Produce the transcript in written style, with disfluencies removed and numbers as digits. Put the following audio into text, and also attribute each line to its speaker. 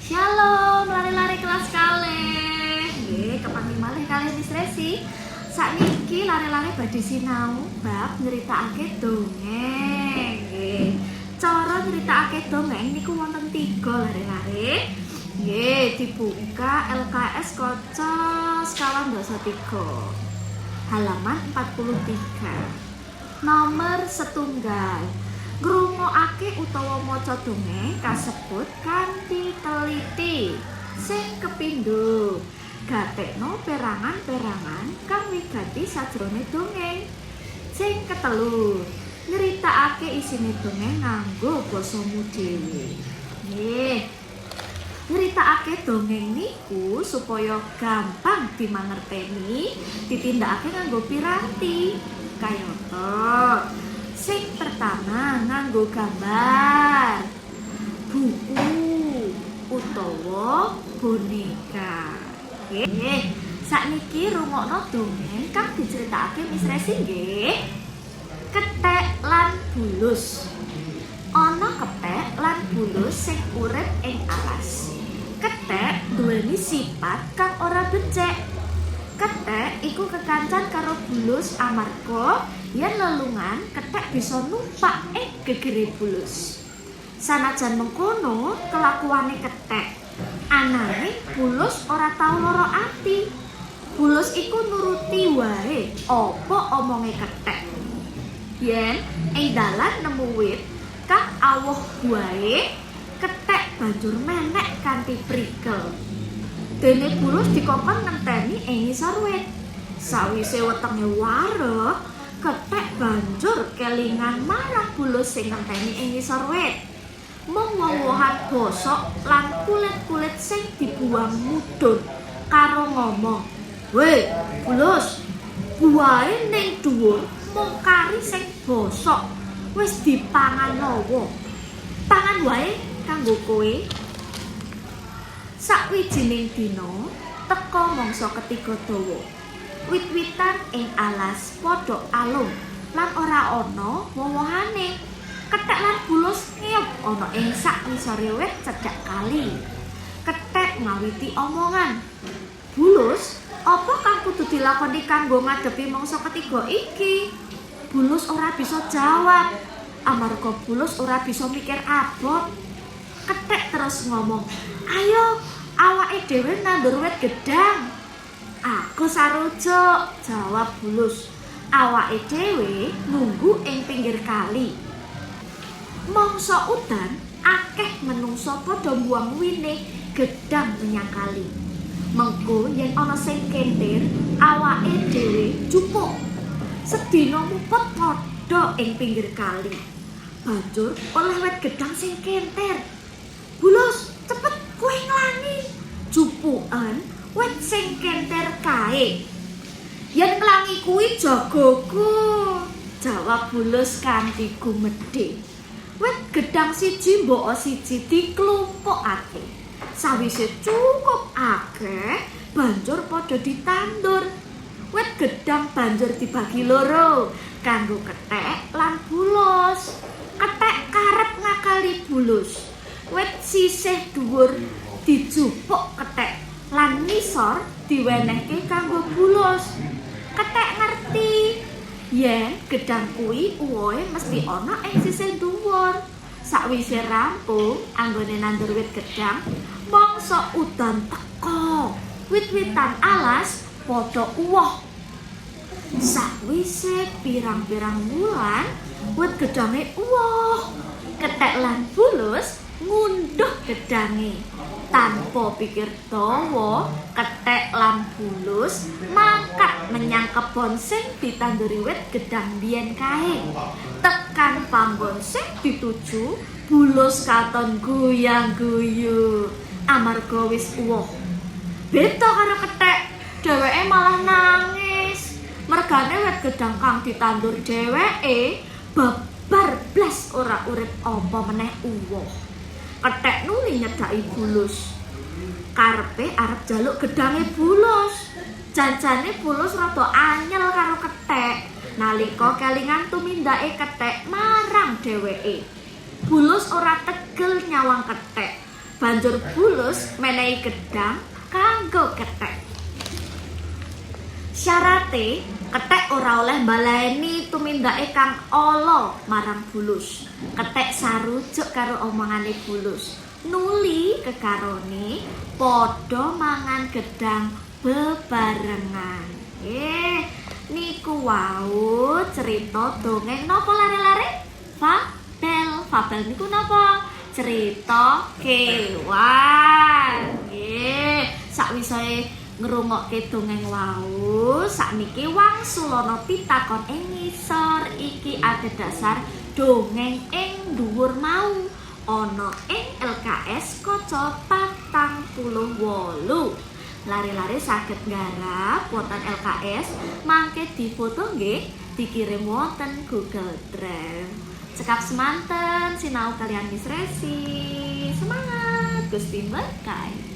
Speaker 1: Shalom, lare-lare kelas kalih. Nggih, kepanggih malih kalih Miss Resi. Sakniki lare-lare badhe sinau bab nyritakake dongeng. Nggih. Cara nyritakake dongeng niku wonten tiga, lare-lare. Nggih, dibuka LKS kaca 3 halaman 43. Nomor setunggal. Ngrungokake utawa maca dongeng kasebut kanthi teliti. Sing kepindho, gatekno perangan-perangan kang wigati sajrone dongeng. Sing ketelu, nyritakake isine dongeng nganggo basamu dhewe. Nggih. Nyritakake dongeng niku supaya gampang dimangerteni, ditindakake nganggo piranti. Kayata sing pertama nganggo gambar, buku, utawa boneka. Nggih, sakniki rungokno dongeng kang diceritakake Miss Resi nggih. Kethek lan Bulus. Ana kethek lan bulus sing urip ing alas. Kethek duweni sipat kang ora becik. Kethek iku kekancan karo bulus amarga yen lelungan kethek bisa numpak ing gegere bulus. Sanajan mengkono kelakuane kethek, ananging bulus ora tau lara ati. Bulus iku nuruti wae apa omonge kethek. Yen ing dalan nemu wit kang awoh buahe, kethek banjur menek kanthi prigel. Dene bulus dikongkon ngenteni ing ngisor wit. Sawise wetenge wareg, kethek banjur kelingan marang bulus sing ngenteni ing ngisor wit. Mung woh-wohan bosok lan kulit-kulit sing dibuang mudhun karo ngomong, "Weh, bulus, buahe ning dhuwur mung kari sing bosok, wis dipangan lawa. Pangan wae kanggo kowe." Sakwijining dina teka mangsa ketiga dawa. Wit-witan ing alas padha alum lan ora ana woh-wohane. Kethek lan bulus ngiyup ana ing sak ngisore wit cedhak kali. Kethek ngawiti omongan, "Bulus, apa kang kudu dilakoni kanggo ngadepi mangsa ketiga iki?" Bulus ora bisa jawab amarga bulus ora bisa mikir abot. Kethek terus ngomong, "Ayo awake dhewe nandur wit gedang." "Aku sarujuk," jawab bulus. "Awake dhewe nunggu ing pinggir kali. Mangsa udan akeh menungsa padha mbuang winih gedang menyang kali. Mengko yen ana sing kentir, awake dhewe jupuk." Sedina muput padha ing pinggir kali. Banjur oleh wit gedang sing kentir. "Bulus, cepet kowe nglangi. Jupuken wit sing kentir kae." "Yen nglangi kuwi jagoku," jawab bulus kanthi gumedhe. Wit gedang siji mbaka siji diklumpukake. Sawise cukup akeh, banjur padha ditandur. Wit gedang banjur dibagi loro, kanggo kethek lan bulus. Kethek karep ngakali bulus. Wit sisih dhuwur dijupuk kethek lan ngisor diwenehke kanggo bulus. Kethek ngerti yen gedang kuwi uwohe mesti ana ing sisih dhuwur. Sakwise rampung anggone nandur wit gedang, mangsa udan teka. Wit-witan alas padha uwoh. Sakwise pirang-pirang wulan, wit gedange uwoh. Kethek lan bulus ngunduh gedange. Tanpa pikir dawa, kethek lan bulus mangkat menyang kebon sing ditanduri wit gedang biyen kae. Tekan panggon sing dituju, bulus katon guyang-guyu amarga wis uwoh. Beda karo kethek, dheweke malah nangis. Mergane wit gedang kang ditandur dheweke babar blas ora urip apa meneh uwoh. Kethek nuli nyedhaki bulus. Karepe arep jaluk gedange bulus. Janjane bulus rada anyel karo kethek nalika kelingan tumindake kethek marang dheweke. Bulus ora tegel nyawang kethek. Banjur Bulus menehi gedang kanggo kethek. Syarate, kethek ora oleh mbaleni tumindake kang ala marang Bulus. Kethek sarujuk karo omongane Bulus. Nuli kekarone padha mangan gedang bebarengan. Niku wau cerita dongeng napa, lare-lare? Fabel. Fabel niku napa? Cerita kewan. Nggih, sakwise ngrungokke dongeng wau, sakniki wangsulana pitakon ing ngisor iki adhedhasar dongeng ing dhuwur mau, ana ing LKS kaca 48. Lare-lare saged nggarap wonten LKS, mangke difoto nggih, dikirim wonten Google Drive. Cekap semanten sinau kaliyan Miss Resi. Semangat, Gusti berkahi.